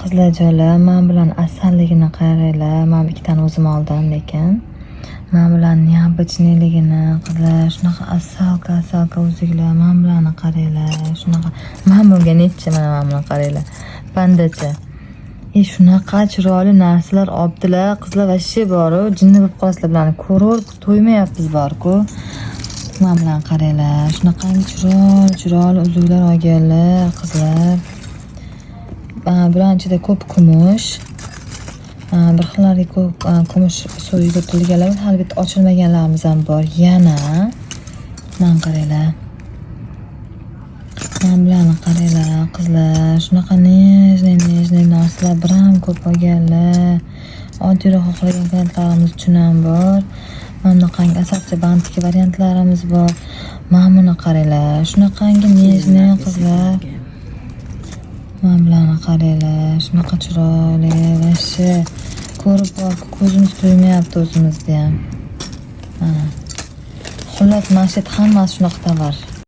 Qizlarjonlar, man bilan asalligini qaranglar. Man ikkitani o'zim oldim, lekin man bilan необычный ligini, qizlar, shunaqa asalka asalka uzuklar. Man bilan qaranglar, shunaqa man bunga nechi, mana mana buni qaranglar, pandacha. E, shunaqa chiroyli narsalar olibdilar, qizlar, вообще boru jinni bo'lib qolasizlar. Bularni ko'rib to'ymayapmiz borku. Man bilan qaranglar, shunaqangi chiroyli chiroyli uzuklar olganlar, qizlar. Bularni ichida ko'p kumush. Bir xillari ko'p kumush suv yugurtirilganlar, hali bitta ochilmaganlarimiz ham bor. Yana mana qaranglar. Mana bularni qaranglar, qizlar, shunaqa нежный нежный narsalar biram ko'p olganlar. Oddiyroq xohlagan klientlarimiz uchun ham bor. Mana bunaqangi asalcha бантик variantlarimiz bor. Mana buni qaranglar, shunaqangi нежный, qizlar. Mana bularni qaranglar, shunaqa chiroyli, вообще ko'rib borku ko'zimiz to'ymayapti o'zimizni ham. Mana. Xullas, mana shu yerda hammasi shunaqa tovar.